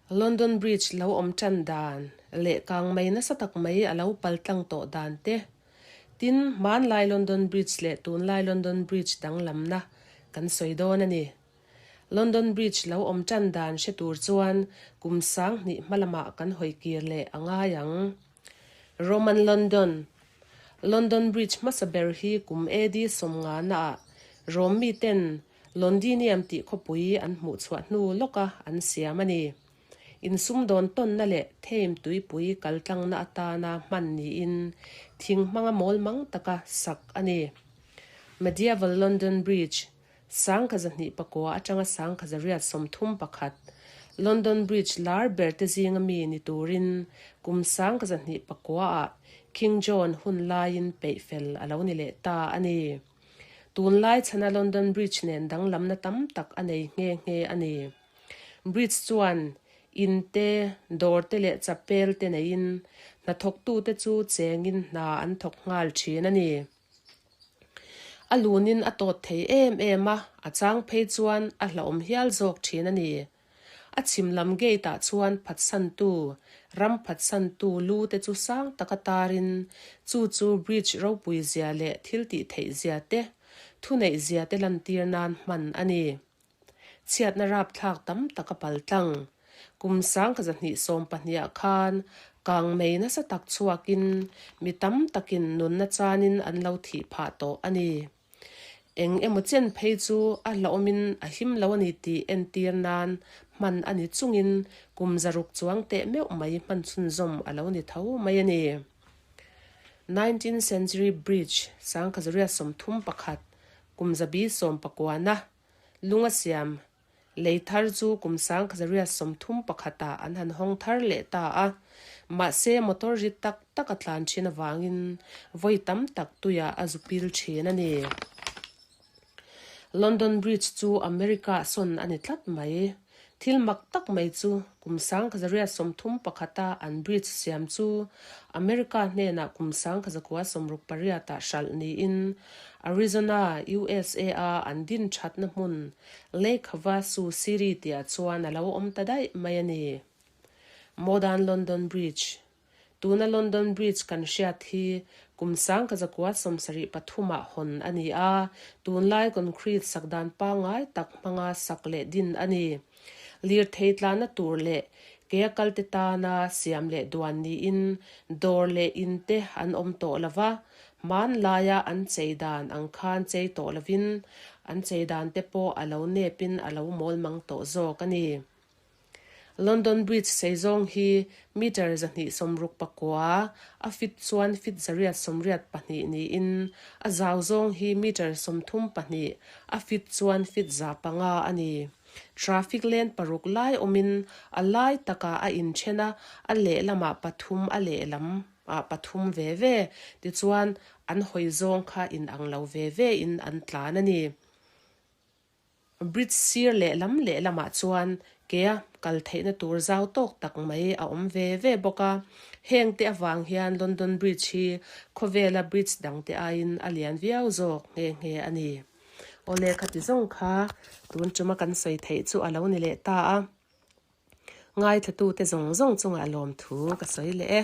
London Bridge lo awm tan dan leh kang mai nasa tak mai a lo pal tlang tawh dan te, tin hmanlai London Bridge leh tunlai London Bridge danglamna kan sawi dawn a ni. London Bridge lo awm tan dan hre tur chuan kum 2000 hma lamah kan hawi kir leh a ngai ang. Roman London London Bridge hmasa ber hi kum AD 50 naah Rome miten Londinium tih khawpui an hmuh chhuah hnu lawka an siam a ni. Insumdawn tawnna leh Thames tuipui kaltlangna atana hman niin thing hmanga mawl mang taka sak a ni. Medieval London Bridge, 2009 atanga 2031, London Bridge lar ber te zinga mi ni turin kum 2009 ah King John hun laiin peih fel a lo ni leh ta a ni. Tunlai chhana London Bridge nen danglamna tam tak a nei nghe nghe a ni. Bridge chuan in te, dawr te leh chapel te neiin hnathawktute chu chengin hna an thawk nghal thin a ni. A lunin a tawt thei em em a, a chang phei chuan a hlauhawm hial zawk thin a ni. A chhim lam gate ah chuan phatsantu, ram phatsantu lu te chu sang taka tarin chu chu bridge ropui zia leh thil tih theih zia te, thuneih zia te lantir nan hman a ni. Chhiatna rapthlak tam tak a pal tlang. Kum 2012 ah khan kang mei nasa tak chhuakin mi tam takin nunna chanin an lo thih phah tawh a ni. Eng emaw chen phei chu a hlauhawmin a him lo a ni tih entir nan hman a ni chungin kum 600 chuang teh meuh mai hman chhunzawm a lo ni tho mai a ni. Nineteenth Century Bridge, 1931, kum 1919-a lunga siam Lei thar chu kum 1931 ah an han hawng thar leh ta a, mahse motor rit tak tak a tlan thin avangin vawi tam tak tuiah a zu pil thin a ni. London Bridge chu America ah sawn a ni tlat mai. Thil mak tak mai chu kum 1931 a an bridge siam chu America hnenah kum 1968 ah hralh niin Arizona, USA a an din thatna hmun Lake Havasu City tihah chuan a lo awm ta daih mai a ni. Modern London Bridge Tuna London Bridge kan hriat hi kum 1973 ah hawn a ni a, tunlai concrete sak dan pangngai tak hmanga sak leh din a ni. Lirthei tlanna tur leh kea kalte tana siam leh duan niin dawr leh in te an awm tawh lo va, Hmanlaia an chei dan ang khan chei tawh lovin an chei dan te pawh a lo nepin a lo mawl mang tawh zawk a ni. London Bridge sei zawng hi meter 269, a fit chuan fit 882 niin a zau zawng hi meter 32, a fit chuan fit 500 a ni. Traffic lane paruk lai awmin a lai takah a inthen a, a lehlamah pathum a lehlam. ah pathum ve ve tichuan an hawi zawng kha inang lo ve ve in an tlan a ni. Bridge sir lehlam lehlamah chuan kea kal theihna tur zau tawk tak mai a awm ve ve bawk a, heng te avang hian London Bridge hi khawvela bridge dangte aiin a lian viau zawk nghe nghe a ni. Awle khati zawng kha tun tuma kan sawi theih chu a lo ni leh ta a. Ngaithlatute zawng zawng chungah lawmthu ka sawi leh e.